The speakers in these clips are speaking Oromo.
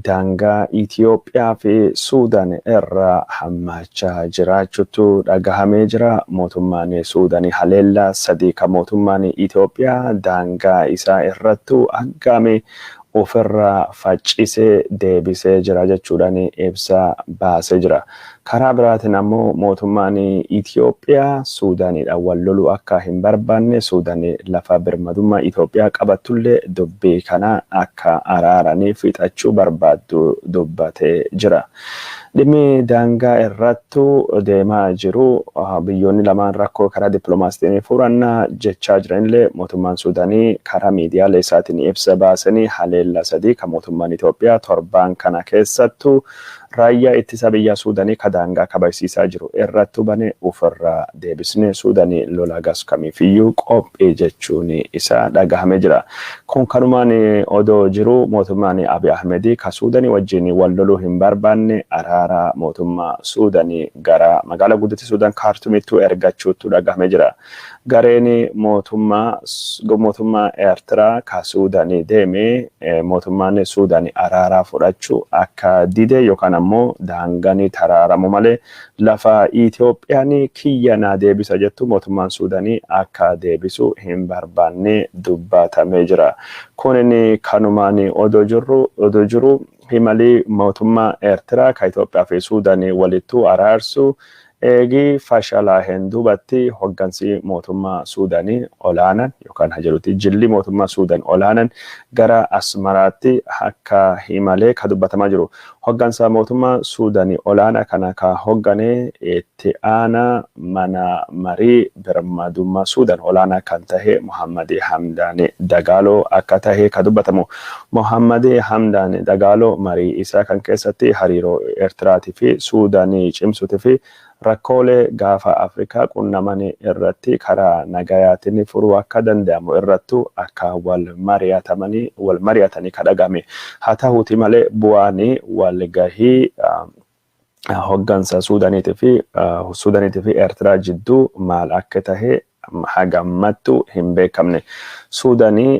Daangaa Itoophiyaa fi Suudaan irra hammaachaa jiraachuutu dhagahamee jira. Mootummaan Suudaan haleellaa sadii kan mootummaan Itoophiyaa daangaa isaa irrattu aggaame ofirraa faccisee deebisee jira jechuudhaan ibsa baasee jira. Karaa biraatiin ammoo mootummaan Itoophiyaa Suudaaniidhaan wal loluu akka hin barbaanne, Suudaan lafa birmadummaa Itoophiyaa qabattullee dubbii kana akka araaranii fixachuu barbaaddu dubbatee jira. Dhimmi daangaa irrattu deemaa jiru, biyyoonni lamaan rakkoo karaa dippiloomaasiitiin furannaa jechaa jiranillee, mootummaan Suudaanii karaa miidiyaalee isaatiin ibsa baasanii haleellaa sadii kan mootummaan Itoophiyaa torbaan kana keessattuu raayyaa ittisa biyya Suudaanii ka daangaa kabajsiisaa jiru irratti bane ofirraa deebisnee Suudaanii lola gas kamiifiyyuu qophii jechuun isaa dhagahamee jira. Kun kanumaan odoo jiru, mootummaan Abiy Ahmed ka Suudaanii wajjin wal loluu hin barbaanne araara mootummaa Suudaanii gara magaalaa guddittii Suudaan Kaartumittuu ergachuutu dhagahamee jira. Gareen mootummaa Eertiraa ka Suudaanii deeme mootummaan Suudaanii araaraa fudhachuu akka dide yookaan ammoo daangaan taraaramu malee lafa Itoophiyaan kiyya naa deebisa jettu mootummaan Suudaanii akka deebisu hin barbaanne dubbatamee jira. Kunin kanumaan odoo jiru, imalii mootummaa Eertiraa ka Itoophiyaa fi Suudaanii walittuu araarsu eegii fashalaaheen duubatti, hoggansi mootummaa Suudaanii olaanan yookaan hajalutti jilli mootummaa Suudaan olaanan gara Asmaraatti akka himalee ka dubbatamaa jiru. Hoggansa mootummaa Suudaanii olaanaa kana ka hoggane itti aanaa mana marii birmadummaa Suudaan olaanaa kan tahe Muhammad Hamdaan Dagaaloo akka tahe ka dubbatamu. Muhammad Hamdaan Dagaaloo marii isaa kan keessatti hariiroo Eertiraatii fi Suudaanii cimsuutii fi rakkoolee gaafa Afrikaa qunnaman irratti karaa nagayaatiin furuu akka danda'amu irrattu akka wal mari'atamanii wal mari'atanii ka dhagahame. Haa ta'uuti malee, bu'aan walgahii hoggansa Suudaaniitii fi Eertiraa jidduu maal akka tahe hagammattu hin beekamne. Suudaanii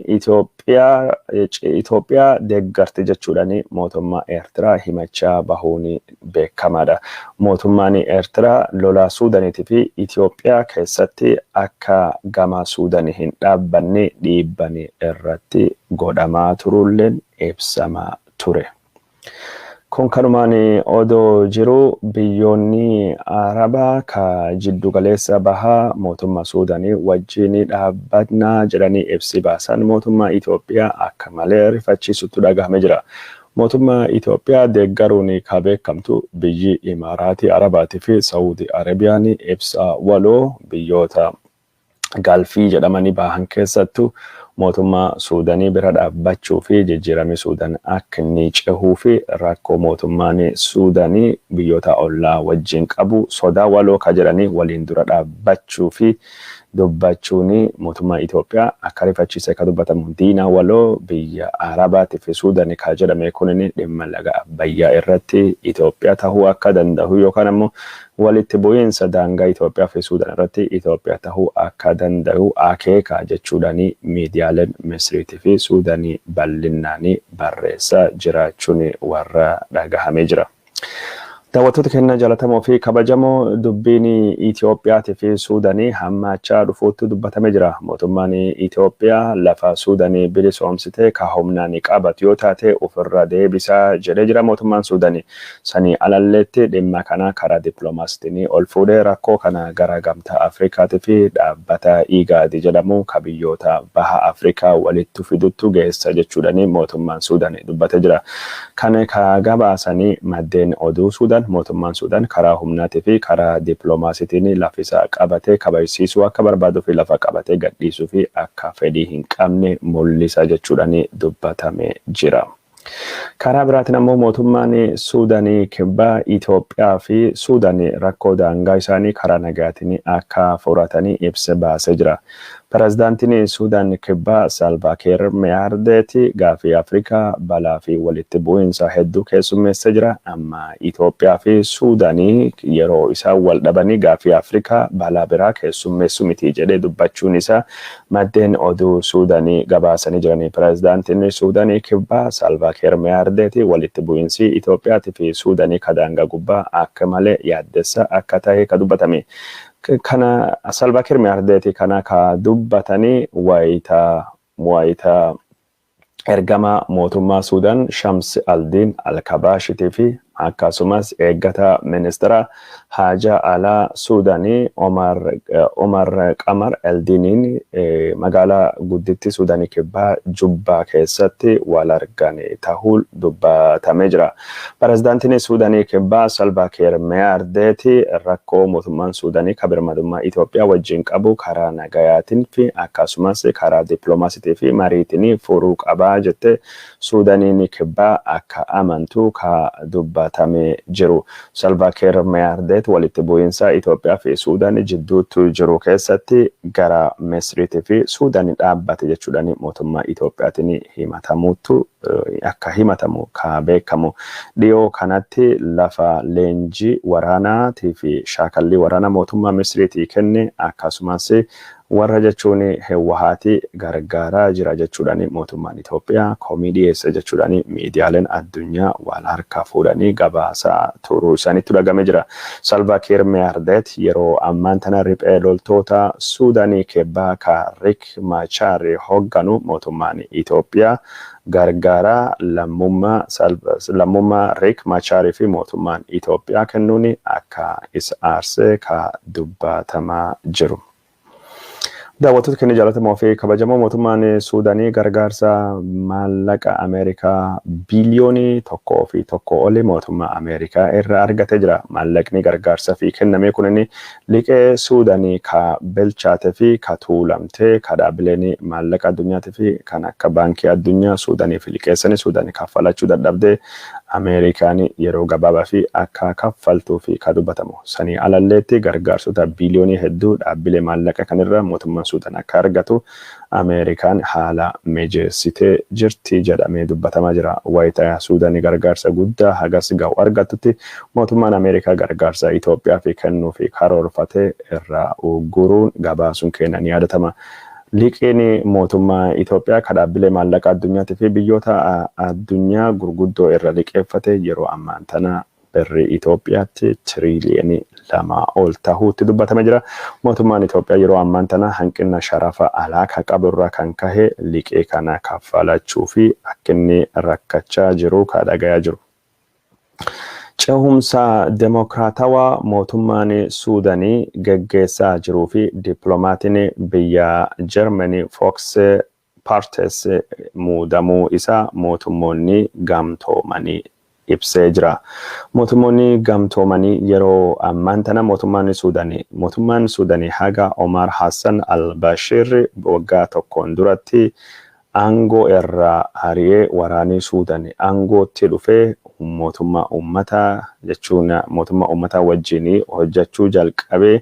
Itoophiyaa deeggarti jechuudhaan mootummaa Eertiraa himachaa bahuun beekamaadha. Mootummaan Eertiraa lola Suudaaniitii fi Itoophiyaa keessatti akka gama Suudaanii hin dhaabbanne dhiibban irratti godhamaa turulleen ibsamaa ture. Kun kanumaan odoo jiru, biyyoonni Arabaa ka jiddu galeessa bahaa mootummaa Suudaanii wajjin dhaabbannaa jedhanii ibsi baasan mootummaa Itoophiyaa akka malee rifachiisutti dhagahame jira. Mootummaa Itoophiyaa deeggaruun ka beekamtu biyyi Imaaraatii Arabaatii fi Saawudii Arabiyaan ibsa waloo biyyoota Galfii jedhamanii bahan keessattuu mootummaa Suudanii bira dhaabbachuu fi jijjiiramni Suudaan akka inni cehuu fi rakkoo mootummaan Suudanii biyyoota ollaa wajjin qabu sodaa waloo ka jedhanii waliin dura dhaabbachuu fi dubbachuun mootummaa Itoophiyaa akka rifachiise ka dubbatamu. Diina waloo biyya Arabaatii fi Suudanii ka jedhame kunin dhimma laga Abbayyaa irratti Itoophiyaa tahuu akka danda'u yookaan ammoo walitti bu'iinsa daangaa Itoophiyaa fi Suudaan irratti Itoophiyaa tahuu akka danda'u akeeka jechuudhaan miidiyaaleen Misriitii fi Suudaanii bal'inaan barreessaa jiraachuun warra dhagahamee jira. Daawwattoota keenya jaallatamoo fi kabajamoo, dubbiin Itoophiyaatii fi Suudaanii hammaachaa dhufuutti dubbatamee jira. Mootummaan Itoophiyaa lafa Suudaanii bilisoomsite ka humnaan qabatu yoo taate ofirra deebisaa jedhee jira mootummaan Suudaanii. Sanii alalleetti dhimma kana karaa dippiloomaasiitiin ol fuudhee rakkoo kana gara Gamtaa Afrikaatii fi dhaabbata IGAD jedhamu ka biyyoota baha Afrikaa walitti fiduttu geessa jechuudhaan mootummaan Suudaan dubbatee jira. Kana ka gabaasanii maddeen oduu Suudaan, mootummaan Suudaan karaa humnaatii fi karaa dippiloomaasiitiin lafisa qabatee kabajsiisuu akka barbaaduu fi lafa qabatee gadhiisuu fi akka fedhii hin qabne mul'isa jechuudhaan dubbatamee jira. Karaa biraatiin ammoo mootummaan Suudaanii Kibbaa Itoophiyaa fi Suudaan rakkoo daangaa isaanii karaa nagaatiin akka furatanii ibsa baasee jira. Pireezidaantiin Suudaan Kibbaa Saalvaakiir Meyaardeeti gaafii Afrikaa balaa fi walitti bu'iinsa hedduu keessummeessee jira. Amma Itoophiyaa fi Suudaanii yeroo isaan wal dhabanii gaafii Afrikaa balaa biraa keessummeessu miti jedhee dubbachuun isaa maddeen oduu Suudaanii gabaasanii jiranii. Pireezidaantiin Suudaanii Kibbaa Saalvaakiir Salvaa Kiir Meyaardeeti walitti bu'iinsi Itoophiyaatii fi Suudanii ka daangaa gubbaa akka malee yaaddessa akka ta'e ka dubbatame. Kana Salvaa Kiir Meyaardeeti kana ka dubbatanii wayita ergama mootummaa Suudaan Shams Aldiin Alkabaashitii fi akkasumas eeggata ministeera haajaa alaa Suudaanii Omar Qamar Eldiiniin magaalaa gudditti Suudaanii Kibbaa Jubbaa keessatti wal argan tahuu dubbatamee jira. Pirezidaantiin Suudaanii Kibbaa Salvaa Kiir Meyaardeeti rakkoo mootummaan Suudaanii ka birmadummaa Itoophiyaa wajjin qabu karaa nagayaatiin fi akkasumas karaa dippiloomaasiitii fi mariitiin furuu qabaa jette Suudaaniin Kibbaa akka amantu ka dubbatamee jiru. Salvaa Kiir Meyaardeet walitti bu'iinsa Itoophiyaa fi Suudaan jidduutti jiru keessatti gara Misriitii fi Suudaan dhaabbate jechuudhaan mootummaa Itoophiyaatiin himatamuutu akka himatamu ka beekamu. Dhiyoo kanatti lafa leenjii waraanaatii fi shaakallii waraanaa mootummaa Misriitii kenne, akkasumas warra jechuun Hewwahaatii gargaaraa jira jechuudhaan mootummaan Itoophiyaa komii dhiyeesse jechuudhaan miidiyaaleen addunyaa wal harkaa fuudhanii gabaasaa turuu isaaniitti dhagame jira. Salvaa Kiir Meyaardeet yeroo ammaan tana riphee loltoota Suudaanii Kibbaa ka Riik Machaar hoogganu mootummaan Itoophiyaa gargaaraa lammummaa Riik Machaarii fi mootummaan Itoophiyaa kennuun akka isa aarsee ka dubbatamaa jiru. Daawwattoota keenya jaallatamoo fi kabajamoo, mootummaan Suudaanii gargaarsa maallaqa Ameerikaa biiliyoonii 1.1 oli mootummaa Ameerikaa irraa argatee jira. Maallaqni gargaarsa fi kenname kunin liqee Suudaanii ka bilchaate fi ka tuulamtee ka dhaabbileen maallaqa addunyaatii fi kan akka Baankii Addunyaa Suudaanii fi liqeessanii Suudaanii kaffalachuu dadhabdee Ameerikaan yeroo gabaabaa fi akka kaffaltuu fi ka dubbatamu. Sanii alalleetti gargaarsota biiliyoonii hedduu dhaabbilee maallaqa kanirra mootummaan Suudaan akka argatu Ameerikaan haala mijeessitee jirti jedhamee dubbatamaa jira. Wayita Suudaanii gargaarsa guddaa hagas ga'u argattutti mootummaan Ameerikaa gargaarsa Itoophiyaa fi kennuu fi karoorfatee irraa ugguruun gabaasuun keenya ni yaadatama. Liqiin mootummaa Itoophiyaa ka dhaabbilee maallaqa addunyaatii fi biyyoota addunyaa gurguddoo irra liqeeffate yeroo ammaan tana birrii Itoophiyaatti tiriiliyoonii 2 ol tahuutti dubbatame jira. Mootummaan Itoophiyaa yeroo ammaan tana hanqina sharafa alaa kan qabu irraa kan kahe liqii kana kaffalachuu fi akka inni rakkachaa jiru ka dhagayaa jiru. Cehumsa demokraatawaa mootummaan Suudanii geggeessaa jiruu fi dippiloomaatiin biyya Jarmanii Volker Perthes muudamuu isaa Mootummoonni Gamtoomanii ibsee jira. Mootummoonni Gamtoomanii yeroo ammaan tana mootummaan Suudanii haga Omar Hassan al-Bashir waggaa tokkoon duratti aangoo irraa ari'ee waraanii Suudanii aangootti dhufee mootummaa uummataa jechuun mootummaa uummataa wajjin hojjechuu jalqabee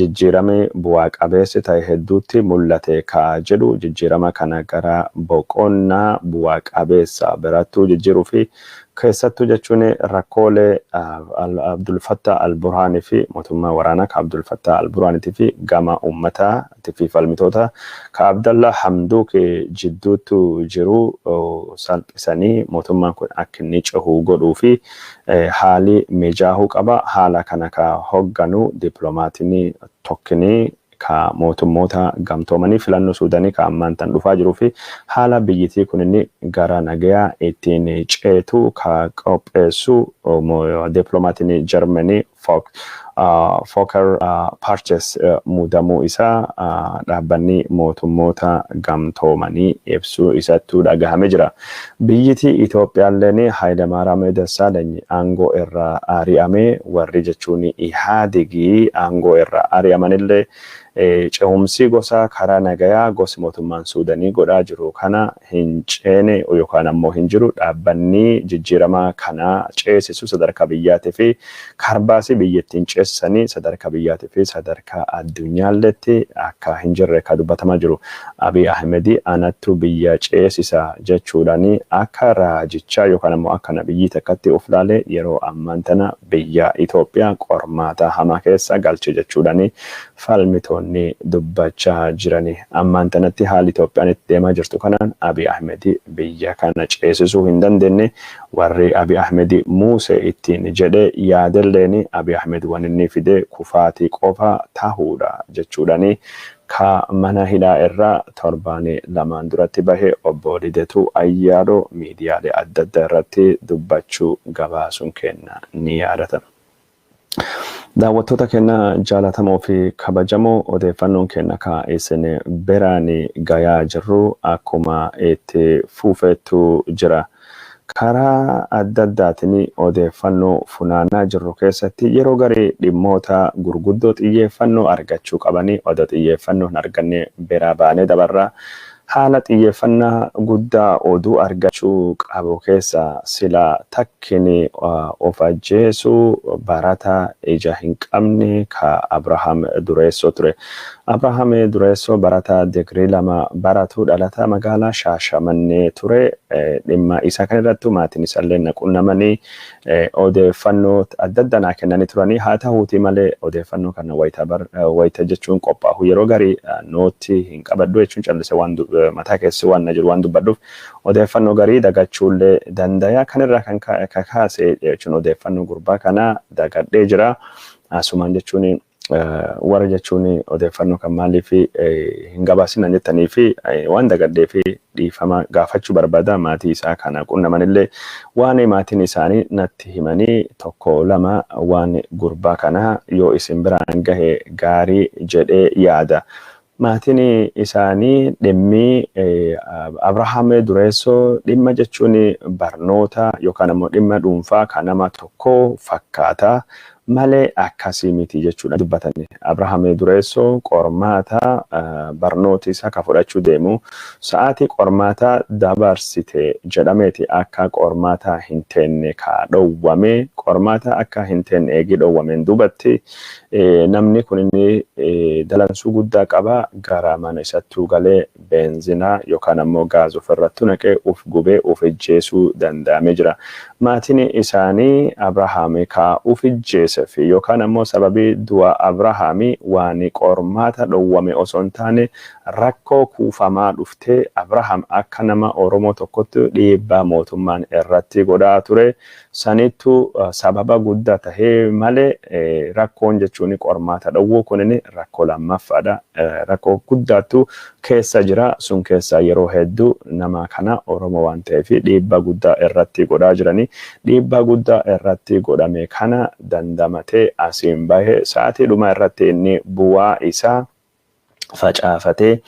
jijjiirame bu'aa qabeessi ta'e hedduutti mul'ate ka jedhu, jijjiirama kana gara boqonnaa bu'aa qabeessa birattuu jijjiiruu fi keessattuu jechuun rakkoolee Abdulfattah al-Burhaanii fi mootummaa waraanaa ka Abdulfattah al-Burhaaniitii fi gama uummataa fi falmitoota ka Abdallah Hamduuk jidduutti jiru salphisanii mootummaan kun akka inni cehu godhuu fi haali mijaahuu qaba. Haala kana ka hogganu dippiloomatiin tokkinii ka Mootummoota Gamtoomanii filannoo Suudanii ka ammaan tan dhufaa jiruu fi haala biyyittii kun inni gara nagayaa ittiin ceetu ka qopheessu dippiloomatiin Jarmanii Volker Perthes muudamuu isaa dhaabbanni Mootummoota Gamtoomanii ibsuu isattuu dhagahame jira. Biyyittii Itoophiyaalleen Hayilamaariyaam Dassaalany aangoo irraa ari'amee, warri jechuun Ihaadigii aangoo irraa ari'amanillee cehumsi gosa karaa nagayaa gosi mootummaan Suudanii godhaa jiru kana hin ceene yookaan ammoo hin jiru, dhaabbanni jijjiirama kanaa ceesisu sadarkaa biyyaatii fi karbaasee Dimokiraasii biyyattiin ceessanii sadarkaa biyyaatii fi sadarkaa addunyaalleetti akka hin jirre kan dubbatamaa jiru. Abiy Ahmed anattu biyya ceesisa jechuudhaan akka raajichaa yookaan ammoo akka nabiyyii takkatti of laalee yeroo ammaan tana biyya Itoophiyaa qormaata hamaa keessa galche jechuudhaan falmitoonni dubbachaa jirani. Ammaan tanatti haalli Itoophiyaan itti deemaa jirtu kanaan Abiy Ahmed biyya kana ceesisuu hin dandeenye. Warri Abiy Ahmed Muusee ittiin jedhe yaadelleen Abiy Ahmed waan inni fide kufaatii qofa tahuudha jechuudhaan ka mana hidhaa irraa torbaan lamaan duratti bahe obbo Lidetuu Ayyaaloo miidiyaalee adda addaa irratti dubbachuu gabaasuun kenna ni yaadatama. Daawwattoota keenya jaalatamoo fi kabajamoo, odeeffannoon keenya ka isin biraan gayaa jirru akkuma itti fufeetu jira. Karaa adda addaatiin odeeffannoo funaanaa jirru keessatti yeroo garii dhimmoota gurguddoo xiyyeeffannoo argachuu qabanii odoo xiyyeeffannoo hin arganne biraa baanee dabarra. Haala xiyyeeffannaa guddaa oduu argachuu qabu keessa sila takkini of ajjeesuu barataa ija hin qabne ka Abrahaam Dureessoo ture. Abrahaam Dureessoo barataa digirii 2 baratu, dhalataa magaalaa Shaashamannee ture. Dhimma isaa kan irrattu maatiin isaallee na qunnamanii odeeffannoo adda addaa naa kennanii turanii. Haa ta'uutii malee odeeffannoo kana wayita jechuun qophaa'u yeroo garii nootti hin qabadhu jechuun callise waan mataa keessi waan na jiru waan dubbadhuuf odeeffannoo garii dagachuullee danda'a. Kanirraa kan kakaase jechuun odeeffannoo gurbaa kana dagadhee jira. Asumaan jechuun warra jechuun odeeffannoo kan maaliif hin gabaasinan jettanii fi waan dagadhee fi dhiifama gaafachuu barbaada. Maatii isaa kana qunnamanillee waan maatiin isaanii natti himanii tokko lama waan gurbaa kana yoo isin biraan gahe gaarii jedhee yaada. Maatiin isaanii dhimmi Abrahaam Dureessoo dhimma jechuun barnoota yookaan ammoo dhimma dhuunfaa kan nama tokkoo fakkaata malee akkasii miti jechuudha dubbatan. Abrahaam Dureessoo qormaata barnooti isaa ka fudhachuu deemu sa'aatii qormaata dabarsite jedhameeti akka qormaata hin teenne ka dhowwame. Qormaata akka hin teenne eegii dhowwameen duubatti namni kun inni dalansuu guddaa qaba, gara mana isattuu galee beenzinaa yookaan ammoo gaaz ofirratti naqee uf gubee uf ijjeesuu danda'amee jira. Maatiin isaanii Abrahaam ka uf ijjeeseef yookaan ammoo sababii du'a Abrahaami waan qormaata dhowwame osoo hin taane rakkoo kuufamaa dhuftee Abrahaam akka nama Oromoo tokkotti dhiibbaa mootummaan irratti godhaa ture sanittu sababa guddaa tahee malee rakkoon jechuun qormaata dhowwuu kunin rakkoo lammaffaadha. Rakkoo guddaattu keessa jira. Sun keessa yeroo hedduu nama kana Oromoo waan ta'eef dhiibbaa guddaa irratti godhaa jiranii. Dhiibbaa guddaa irratti godhame kana dandamatee asiin bahe sa'aatii dhuma irratti inni bu'aa isaa facaafatee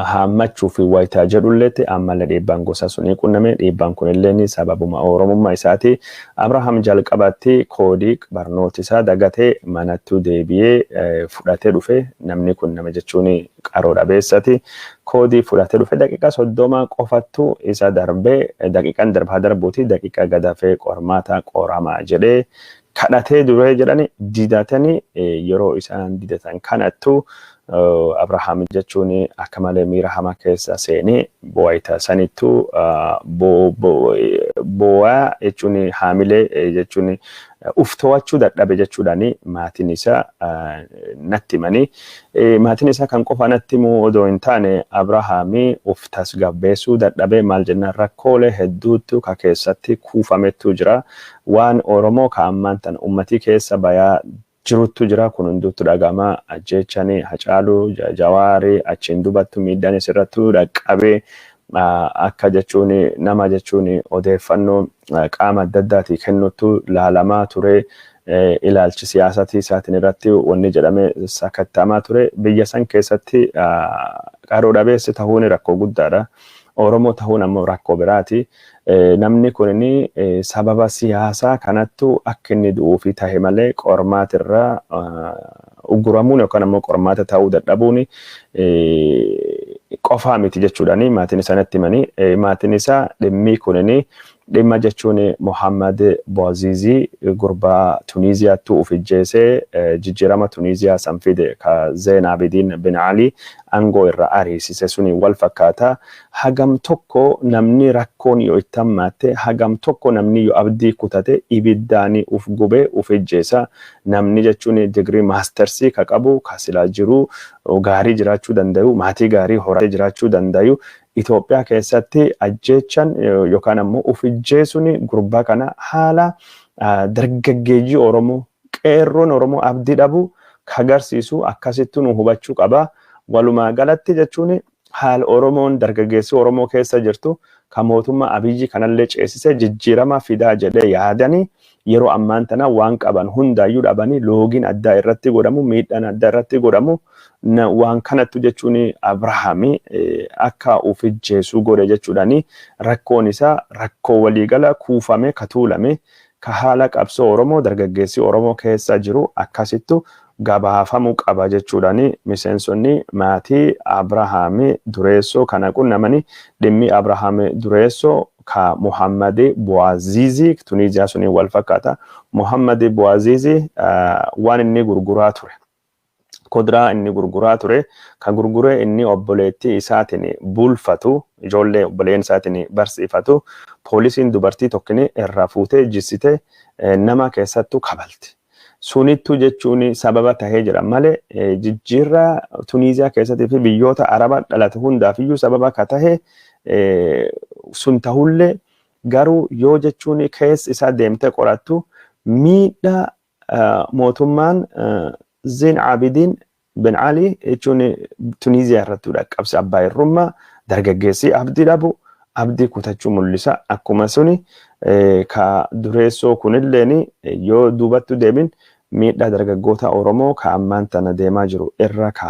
haammachuu fi wayitaa jedhulleetti ammallee dhiibbaan gosa sunii qunname. Dhiibbaan kunillee sababuma Oromummaa isaati. Abrahaam jalqabatti koodii barnooti isaa dagatee manattuu deebi'ee fudhatee dhufe. Namni kun nama jechuun qaroo dhabeessati. Koodii fudhatee dhufe, daqiiqaa 30 qofattu isa darbee, daqiiqaan darbaa darbuuti daqiiqaa gadafee qormaata qoramaa jedhee kadhatee duree jedhani didatanii. Yeroo isaan didatan kanattu Abrahaam jechuun akka malee miira hamaa keessa seenee wayita sanittu boo'aa jechuun haamilee jechuun uf to'achuu dadhabe jechuudhaan maatiin isaa natti himanii. Maatiin isaa kan qofa natti himuu odoo hin taane Abrahaami uf tasgabbeessuu dadhabe. Maal jennaan, rakkoolee hedduutu ka keessatti kuufamettu jira. Waan Oromoo ka ammaan tan ummatii keessa bayaa jiruttu jira. Kun hunduutti dhagama ajjeechanii Hacaaluu, Jawaarii, achiin dubattu miidhaan isirrattu dhaqqabee akka jechuun nama jechuun odeeffannoo qaama adda addaatii kennuttu laalamaa ture. Ilaalchi siyaasatii isaatiin irratti wanni jedhame sakattamaa ture. Biyya san keessatti qaroo dhabeessi ta'uun rakkoo guddaadha. Oromoo ta'uun ammoo rakkoo biraati. Namni kun sababa siyaasaa kanattu akka inni du'uufi tahe malee qormaatirraa ugguramuun yookaan ammoo qormaata ta'uu dadhabuun qofaa miti jechuudhaan maatiin isaa natti himanii. Maatiin isaa dhimmi kunin Dhimma jechuun Mohammad Bouazizi, gurbaa Tuniiziyaatti uf ijjeesee jijjiirama Tuniiziyaa san fide, ka Zeen Abidin bin Ali aangoo irra ariisise suni wal fakkaata. Hagam tokko namni rakkoon yoo itti hammaatte, hagam tokko namni yoo abdii kutate ibiddaan uf gubee uf ijjeesa. Namni jechuun digirii maastersii ka qabu, ka silaa jiru gaarii jiraachuu danda'u, maatii gaarii horatee jiraachuu danda'u, Itoophiyaa keessatti ajjeechan yookaan ammoo uf ijjeesuun gurbaa kana haala dargaggeeyyii Oromoo, qeerroon Oromoo abdii dhabu kagarsiisu akkasitti nu hubachuu qaba. Walumaa galatti jechuun haala Oromoon, dargaggeessi Oromoo keessa jirtu, kan mootummaa Abiyyi kanallee ceesise jijjiirama fidaa jedhee yaadanii, yeroo ammaan tana waan qaban hundaayyuu dhabanii, loogiin addaa irratti godhamu, miidhaan addaa irratti godhamu, waan kanattu jechuun Abrahaami akka uf ijjeesuu godhe jechuudhaani. Rakkoon isaa rakkoo waliigala kuufame ka tuulame, ka haala qabsoo Oromoo, dargaggeessi Oromoo keessa jiru akkasittu gabaafamuu qaba jechuudhaani miseensonni maatii Abrahaami Dureessoo kana qunnamanii. Dhimmi Abrahaami Dureessoo ka Muhammad Buazizi Tuniiziyaa suni wal fakkaata. Muhammad Buazizi waan inni gurguraa ture, kuduraa inni gurguraa ture, ka gurguree inni obboleettii isaatiin bulfatu, ijoollee obboleen isaatiin barsiifatu, poolisiin dubartii tokkini irraa fuutee jissite, nama keessattuu kabalti. Sunittu jechuun sababa tahee jira malee, jijjiirraa Tuniiziyaa keessattii fi biyyoota Araba dhalate hundaaf iyyuu sababa ka tahe sun tahullee, garuu yoo jechuun keessa isaa deemtee qorattu, miidhaa mootummaan Zin Abidin Ben Ali jechuun Tuniiziyaa irratti dhaqqabse, abbaa irrummaa, dargaggeessi abdii dhabu, abdii kutachuu mul'isa. Akkuma suni ka Dureessoo kunilleen yoo duubattu deemin miidhaa dargaggoota Oromoo ka ammaan tana deemaa jiru irra ka